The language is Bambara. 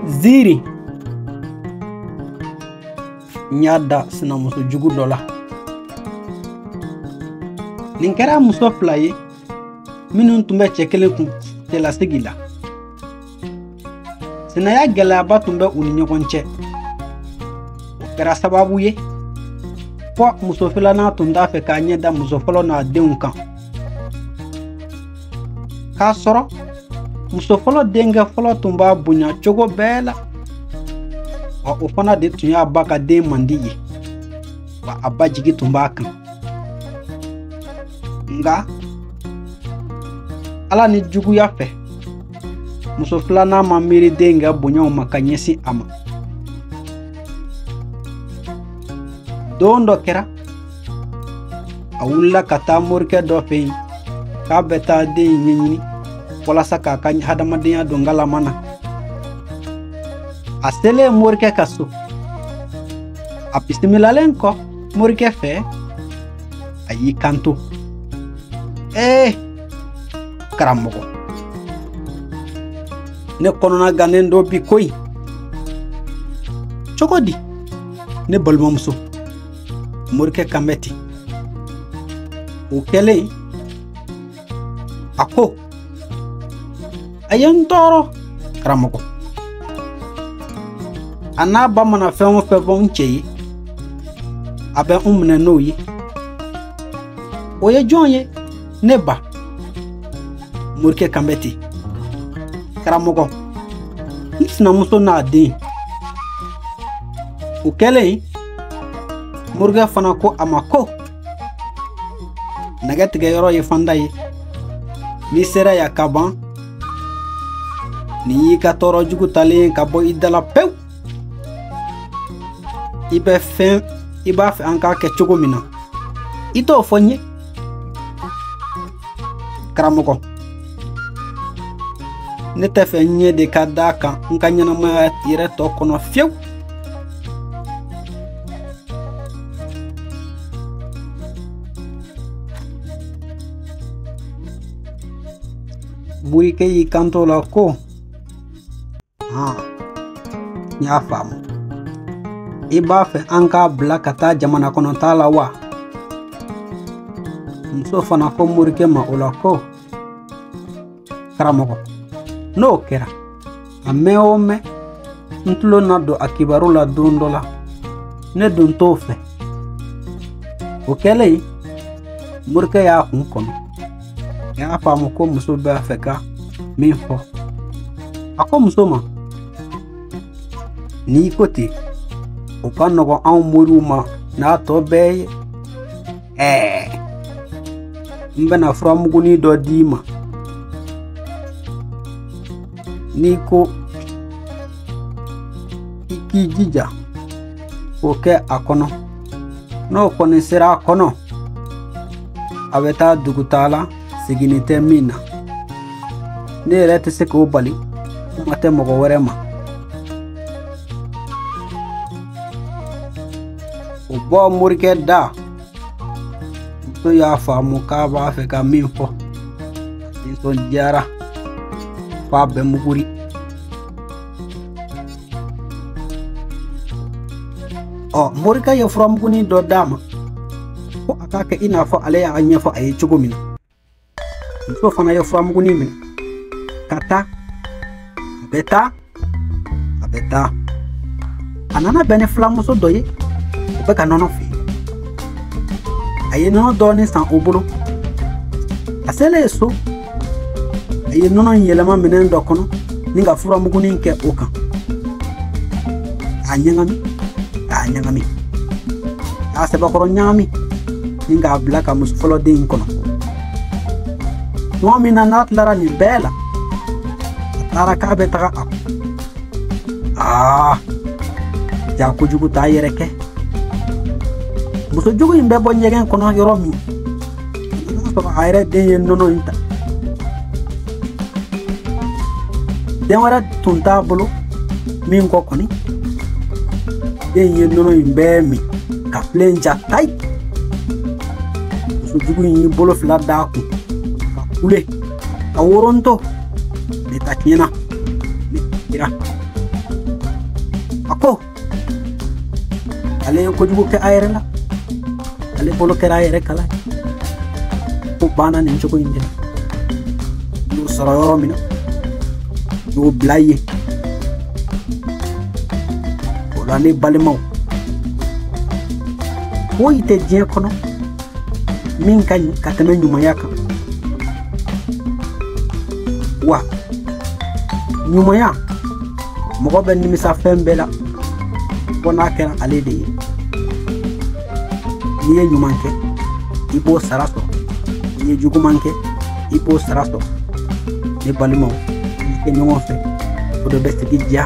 Ziiri n y'a da sinamuso jugu dɔ la. Nin kɛra muso fila ye minnu tun bɛ cɛ kelen kun cɛlasigi la. Sinaya gɛlɛyaba tun bɛ u ni ɲɔgɔn cɛ. O kɛra sababu ye fɔ muso filanan tun t'a fɛ k'a ɲɛ da muso fɔlɔ n'a denw kan. K'a sɔrɔ muso fɔlɔ denkɛ fɔlɔ tun b'a bonya cogo bɛɛ la. Wa o fana de tun y'a ba ka den mandi ye. Wa a ba jigi tun b'a kan. Nka Ala ni juguya fɛ, muso filanan ma miiri den ka bonyaw ma ka ɲɛsin a ma. Don dɔ kɛra, a wulila ka taa morikɛ dɔ fɛ yen k'a bɛ taa den in ɲɛɲini walasa k'a ka hadamadenya don galama na. A selen morikɛ ka so, a bisimilalen kɔ morikɛ fɛ, a y'i kanto: ee karamɔgɔ, ne kɔnɔna gannen dɔ bi koyi. Cogo di ne balimamuso? Morikɛ kan bɛ ten. O kɛlen, a ko: a ye n tɔɔrɔ karamɔgɔ. A n'a ba mana fɛn o fɛn fɔ n cɛ ye, a bɛ n minɛ n'o ye. O ye jɔn ye? Ne ba. Morikɛ kan bɛ ten. Karamɔgɔ, n sinamuso n'a den. O kɛlen, morikɛ fana ko a ma ko nɛgɛ tigɛyɔrɔ ye fanda ye. N'i sera yan ka ban, nin y'i ka tɔɔrɔ jugu talen ka bɔ i da la pewu. I bɛ fɛn i b'a fɛ an k'a kɛ cogo min na, i t'o fɔ n ye. Karamɔgɔ, ne tɛ fɛ n ɲɛ de ka d'a kan n ka ɲɛnamaya yɛrɛ tɔ kɔnɔ fiyewu. Morikɛ y'i kanto la ko: han, n y'a faamu. I b'a fɛ an k'a bila ka taa jamana kɔnɔta la wa? Muso fana ko morikɛ ma o la ko: karamɔgɔ, n'o kɛra, a mɛn o mɛn, n tulo na don a kibaru la don dɔ la. Ne dun t'o fɛ. O kɛlen, morikɛ y'a kun kɔnɔ. A y'a faamu ko muso b'a fɛ ka min fɔ. A ko muso ma: n'i ko ten, o ka nɔgɔn anw moriw ma n'a tɔ bɛɛ ye. Ɛɛ, n bɛna furamugunin dɔ d'i ma. N'i ko i k'i jija k'o kɛ a kɔnɔ, n'o kɔni sera a kɔnɔ, a bɛ taa dugutaa la seginni tɛ min na. Ne yɛrɛ tɛ se k'o bali, kuma tɛ mɔgɔ wɛrɛ ma. O bɔ morikɛ da, muso y'a faamu k'a b'a fɛ ka min fɔ. Nisɔndiyara f'a bɛ muguri. Ɔ, morikɛ ye furamugunin dɔ d'a ma ko a k'a kɛ i n'a fɔ ale y'a ɲɛfɔ a ye cogo min na. Muso fana ye furamugunin minɛ ka taa. A bɛ taa, a bɛ taa. A nana bɛn ni filamuso dɔ ye, o bɛ ka nɔnɔ feere. A ye nɔnɔ dɔɔnin san o bolo. A selen so, a ye nɔnɔ in yɛlɛma minɛn dɔ kɔnɔ ni ka furamugunin kɛ o kan. K'a ɲagami, k'a ɲagami, k'a sɛbɛkɔrɔ ɲagami ni k'a bila ka muso fɔlɔ den in kɔnɔ. Tuma min na n'a tilara nin bɛɛ la, a taara k'a bɛ taga a kɔ. Aa, ja kojugu t'a yɛrɛ kɛ. Muso jugu in bɛ bɔ ɲɛgɛn kɔnɔ yɔrɔ min, a nana sɔrɔ a yɛrɛ den ye nɔnɔ in ta. Den wɛrɛ tun t'a bolo min kɔ kɔni, den ye nɔnɔ in bɛɛ min ka filen ja tayi. Muso jugu in y'i bolo fila d'a kun ka kule ka woronto. Ne ta tiɲɛna, ne kira. Ko ale ye kojugu kɛ a yɛrɛ la, ale bolo kɛra a yɛrɛ kala ye. Ko banna nin cogo in de la. N y'o sɔrɔ yɔrɔ min na, n y'o bila yen. O la ne balimaw, foyi tɛ diɲɛ kɔnɔ min ka ɲi ka tɛmɛ ɲumanya kan. Wa ɲumanya, mɔgɔ bɛ nimisa fɛn bɛɛ la fo n'a kɛra ale de ye. N'i ye ɲuman kɛ, i b'o sara sɔrɔ. N'i ye juguman kɛ, i b'o sara sɔrɔ. Ne balimaw, an kɛ ɲɔgɔn fɛ, o de bɛ sigi diya.